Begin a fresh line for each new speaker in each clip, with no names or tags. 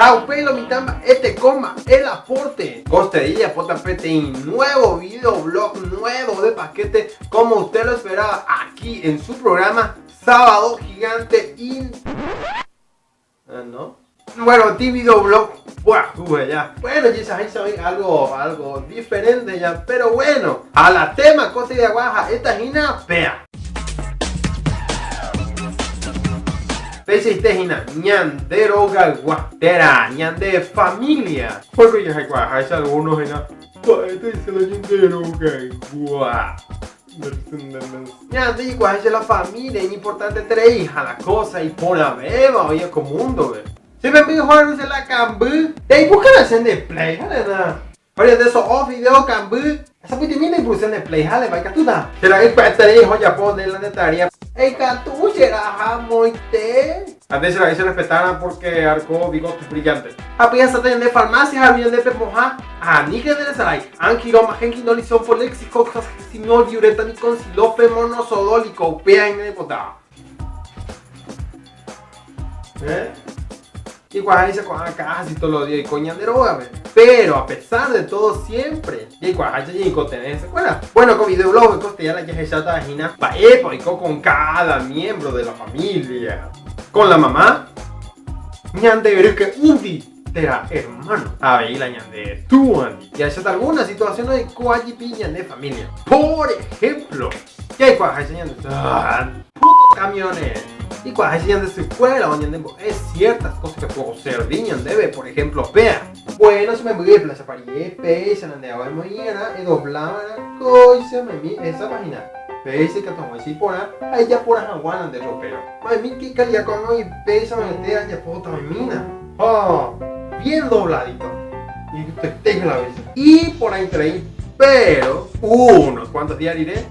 Ha upéi lo mitã mba'eteko mba'e la aporte. Costería pota peteĩ nuevo videoblog nuevo de paquete como usted lo esperaba aquí en su programa Sábado Gigante in... Ah, ¿no? Bueno, ti videoblog pyahu ya. Bueno, jechaháicha oĩ algo, algo diferente ya, pero bueno, a la tema cosa de agua ha'éta hína péa. Péichaite hína ñande rogaygua térã ñande familia. Porque jaikuaaháicha algunos hína mba'éta he'ise la ñande rogaygua. Ñande jaikuaaháicha la familia iñimportanteterei ha la cosa iporãvéva oĩva ko mundo-pe. Che memby oho'arúse la kamby. Reipukána che nde play, ja'éna. Oye, de so'o, fideo, kamby. Sapytemi ndeipuruse nde play, jale, va ikatúta. Che ra'y pya'eterei oho ojapo nde la nde tarea. Ikatu che raha moite. Ha nde che ra'y che respetárã porque areko bigotes brillantes. Ha pyhasata ñande farmacia ha ñande pepohã. Aníke nde resarái. Anquiloma, genquinolizón, folexicoxaxinol, diuretaniconcilofe, monosodólico, upéa ñandepotáva. ¿Eh? Ikuaháicha ko'ã casi todos los días oiko ñande rógape. Pero a pesar de todo siempre jaikuaaháicha ñaikotevẽ hesekuéra. Bueno, ko video blog oikoste la jahecháta hína mba'épa oiko con cada miembro de la familia. Con la mamá, ñande ryke'ýndi térã hermano. Avei la ñande túandi. Jahecháta alguna situación oiko ajipi ñande familia. Por ejemplo. Jaikuaaháicha ñande puto camiones. Jaikuaaháicha ñande sykuéra o ñande mbo'e ciertas cosas que oservi ñandéve, por ejemplo, péa. Bueno, che memby Plaza Parie, péicha nande ao emoĩ'arã, edoblava'erã kóicha memi esa página. Péicha ikatu hag̃uáicha iporã ha ijaporã hag̃ua nande ropero. Ma'ẽmi ke calidad ko'ág̃a oĩ péicha oĩete ajapóta oĩmína. Ha, bien dobladito. Igustoitéicha la oĩcha. Iporãiterei, pero unos cuantos días rire.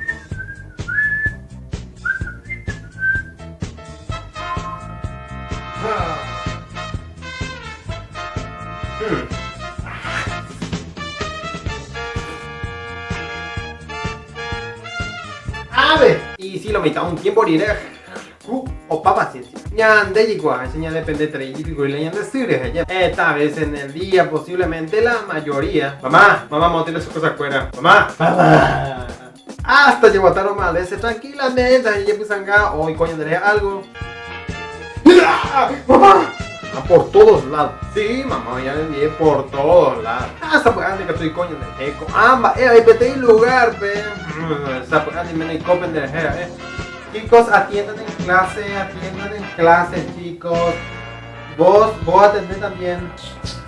Ave! Y si lo mitad un tiempo rire. Ku opa paciencia. Ñande jaikuaaháicha ñadependeterei jepi la ñande sy rehe. Heta veces en el día, posiblemente la mayoría. Mamá, mamá, mostrarle sus cosas cuera. Mamá, mamá. Hasta jeguatarõ mal veces tranquilamente ha jejepysanga oiko ñanderehe algo. Mamá! Ah, por todos lados. Sí, mamá, ya le envié por todos lados. Ah, sapy'ánte katu oiko ñanderehe ko'ã mba'e avei peteĩ lugar-pe. Sapy'ánte iména oiko penderehe ra'e. Chicos, atiendan en clase, atiendan en clase, chicos. Vos, vos atendé también.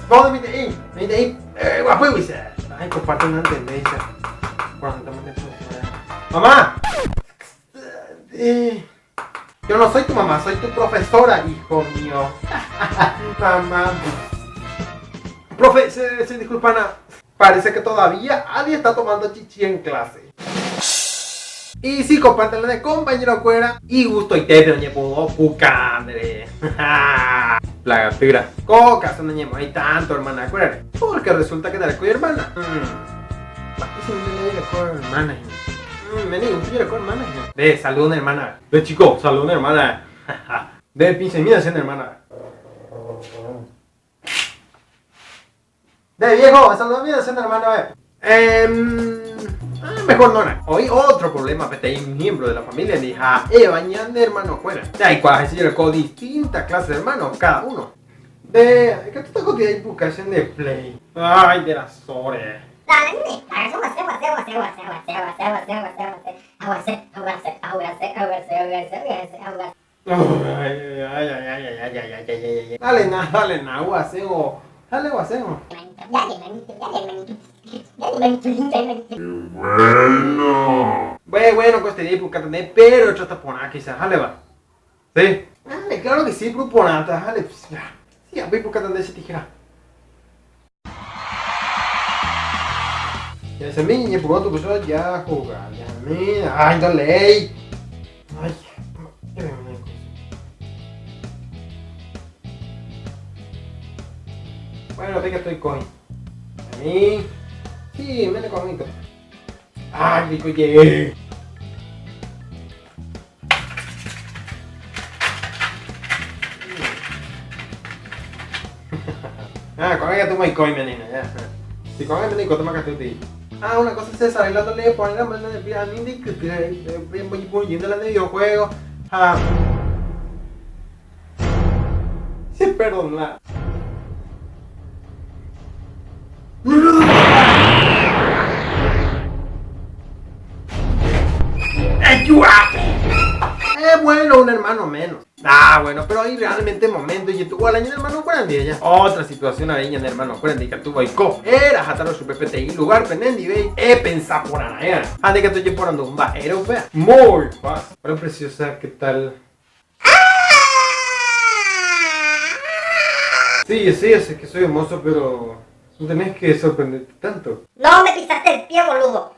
Vos, mite'i, mite'i, eh, guapýgui che. Ay, compartan una tendencia. Mamá. Eh, yo no soy tu mamá, soy tu profesora, hijo mío. mamá. Profe, se, se disculpan, parece que todavía alguien está tomando chichi en clase. Y si compártelo de compañero cuera y gusto y te oñepudó pucandre. Plagatura. Coca, son hay tanto, hermana cuera. Porque resulta que te hermana. Hermana. Hermana. De salud, hermana. De chico, salud, hermana. De pinche mía, hermana. De viejo, salud, mía, hermana. Mejor no, no. Hoy otro problema, peteĩ miembro de la familia hija Eva ñande hermano fuera. De ahí cuál es con distintas clases de hermanos, cada uno. De que tú te cotidias y buscas en de play. Ay, de las sores. Ay, ay, ay, ay, ay, ay, ay, ay, ay, ay. Dale, na, dale, na, guaseo. Dale, guaseo.
Bueno.
Bueno, bueno, pues te digo, porque pero yo te pongo quizás, dale, va. Sí. Dale, claro que sí, pero por antes, dale, pues, ya. Sí, a ver, porque te ese tijera. Ya se me niña, por otro, pues ya jugar, ya me. Ay, dale. Ay, ya me una cosa. Bueno, ve que estoy con. A mí. Sí, me le comito. Ay, rico, ye. Ah, con ella tú me coime, nena, ya. Si con ella me digo, toma que Ah, una cosa es esa, la le pone la mano de pie a mí, que voy poniendo la de videojuego. Ah. Sí, perdona. Bueno, un hermano menos. Ah, bueno, pero hay realmente momentos y tuvo al año hermano cuarenta ya. Otra situación ahí, hermano cuarenta que tuvo co. Era jataro su PPTI lugar penendi ve. He pensado por ahí. Ande que estoy por un baero, vea. Muy fácil. Hola preciosa, ¿qué tal? Sí, sí, sé que soy hermoso, pero no tenés que sorprenderte tanto.
No me pisaste el pie, boludo.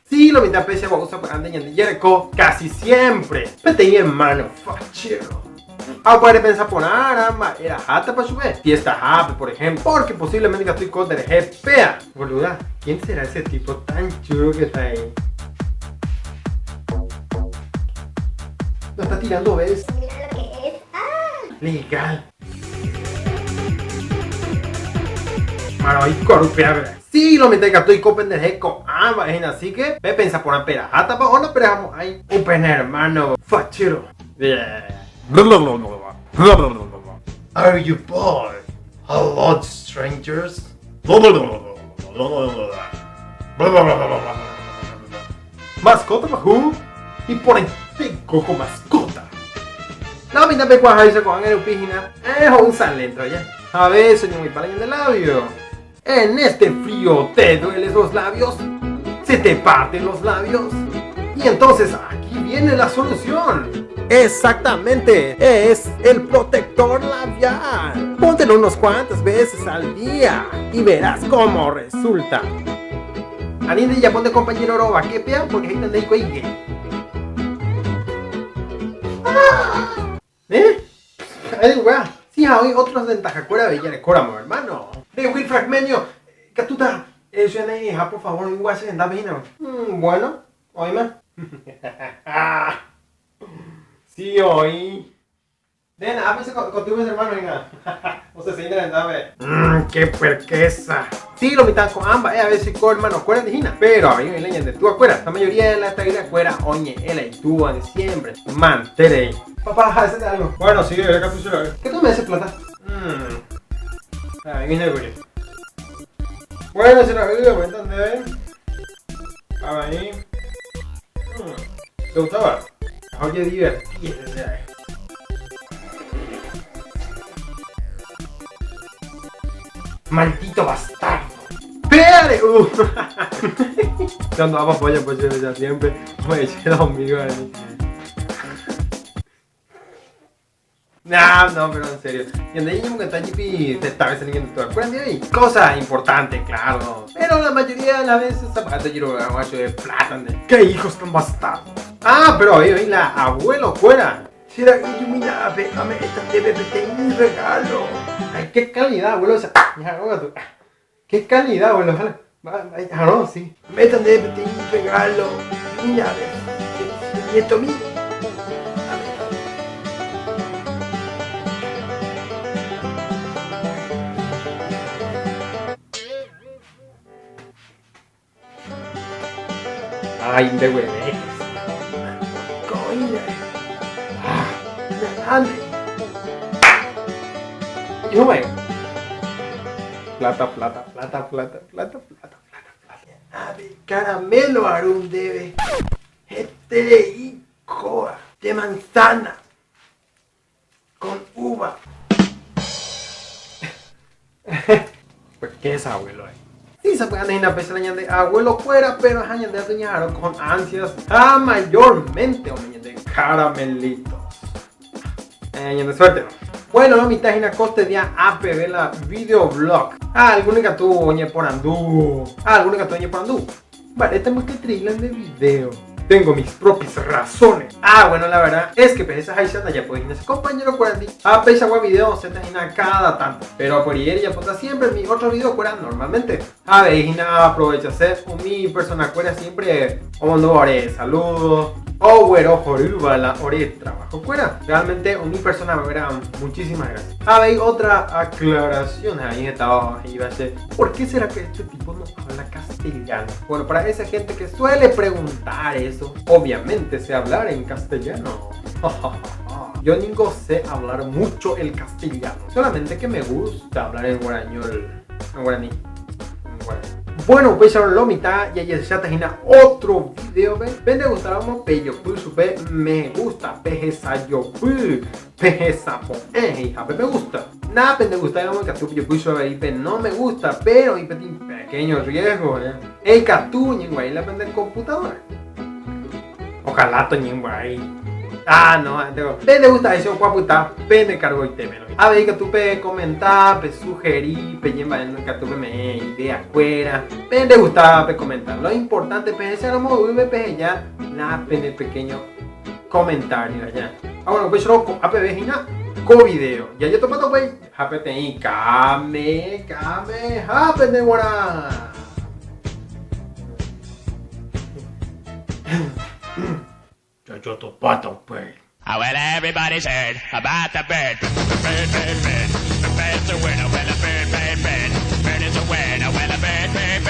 Sí, lo mitad pese a usa casi siempre. Pete hermano, fachero. Ah, puede pensar por aramba, era jata pa' subir. Fiesta happy, por ejemplo, porque posiblemente que estoy con el GPA. Boluda, ¿quién será ese tipo tan chulo que está ahí? Lo está tirando, ¿ves?
Mira lo que es. ¡Ah!
Legal. Mano, ahí corrupea, ¿verdad? Sí, lo mete que estoy copen del eco. Ah, imagina, así que ve pensa por una perajata, pa o no perajamos ahí. Un pene hermano, fachero. Yeah.
Are you bored? Hello, strangers.
Mascota mahu y por el coco mascota. La mitad de cuaja con el pijina es un salento ya. A veces ni muy para el labio. En este frío te duelen los labios, se te parten los labios. Y entonces aquí viene la solución. Exactamente, es el protector labial. Póntelo unas cuantas veces al día y verás cómo resulta. Aninde ya ponte compañero roba, que pea, porque ahí te digo ahí. ¿Eh? Ay, weá. Sí, hay otras ventajas cuera de córamo, hermano. De Will Fragmenio, Catuta, hija, por favor, igual se anda bien. Bueno, oíme. Sí, oí. Den, a veces contigo hermano, venga. O sea, se dame. Qué perquesa. Sí, lo mitad con ambas, a veces con hermano, cuera de Gina. Pero a mí me leñan de tu acuera. La mayoría de la taguera cuera, oñe, ela y tú, de siempre. Mantere. Papá, hazte algo. Bueno, sí, acá tú ¿Qué tú me haces plata? Ah, viene curioso. Bueno, se la veo, ¿me entiendes? Ahí. ¿Te gustaba? Oye, divertido. Maldito bastardo. ¡Pégale! Cuando hago apoyo, pues yo ya siempre me eché conmigo ahí. No, no, pero en serio. Y en el que está jipi, te está saliendo todo. Cosas importantes, claro. Pero la mayoría de las veces zapatos yo lo de plátano. ¡Qué hijos tan bastardos! Ah, pero hoy hoy la abuelo fuera.
¿Será que yo mira, a esta te un regalo?
Ay, qué calidad, abuelo. O sea, qué calidad, abuelo. Ah, sí.
Metan de un regalo. Mira, nieto mío.
Ay, de huevetes.
Coño. Ah,
yo me. Plata, plata, plata, plata, plata, plata, plata, plata.
Ave, caramelo arun debe. Este y coa de manzana con uva.
Pues qué es abuelo ahí. Sí, se puede andar en de abuelo fuera, pero es de doña con ansias a mayormente o de caramelitos. De suerte. Bueno, no, mi página coste día APB la videoblog. Ah, alguna que tuvo oñe por andú. Ah, alguna que tuvo oñe por andú. Vale, tengo que trilan de video. Tengo mis propias razones. Ah, bueno, la verdad es que pese a esa ya puedes ir a ese compañero cuarenta. A pese a video se te cada tanto. Pero por ayer ya ponta siempre mi otro video cuera normalmente. A ver, aprovecha ser mi persona cuera siempre. Como no haré saludos. Oguerohorýva la ore trabajo-kuéra. Realmente umi persona-kuéra muchísimas gracias. Avei otra aclaración ahí estaba iba a ser, ¿por qué será que este tipo no habla castellano? Bueno, para esa gente que suele preguntar eso, obviamente sé hablar en castellano. Yo ningo sé hablar mucho el castellano, solamente que me gusta hablar en guarañol, en guaraní, en guaraní. Bueno, upéicharõ lo mitã jajecháta hína otro video-pe. Pende gustáramo pejopy chupe me gusta, pehesajopy, pehesapo'ẽ he'ihápe me gusta. Na pende gustáiramo ikatu pejopy chupe avei pe no me gusta, péro oĩ peteĩ pequeño riesgo, eh. Ikatu oñembyai la pende computadora. Ojalá toñembyai. Ah, no, ha'énteko. Pende gustaháicha okuapyta pende kargoitépe. Avei ikatu pe comenta, pe sugeri, peje mba'e ikatu peme'ẽ idea kuéra. Pende gustaba pe comenta. Lo importante pehecháramo yvýpe peheja la pende pequeño comentario aja. Ha bueno, upéicharõ ko'a peve hína ko video. Jajotopáta upéi ha peteĩ kame, kame ha pende g̃uarã. Jajotopáta upéi.
Ah, well, everybody's heard about the bird. The bird, bird, bird. The bird's a winner. Well, a bird, bird, bird. Bird is a winner. Well, a bird, bird, bird.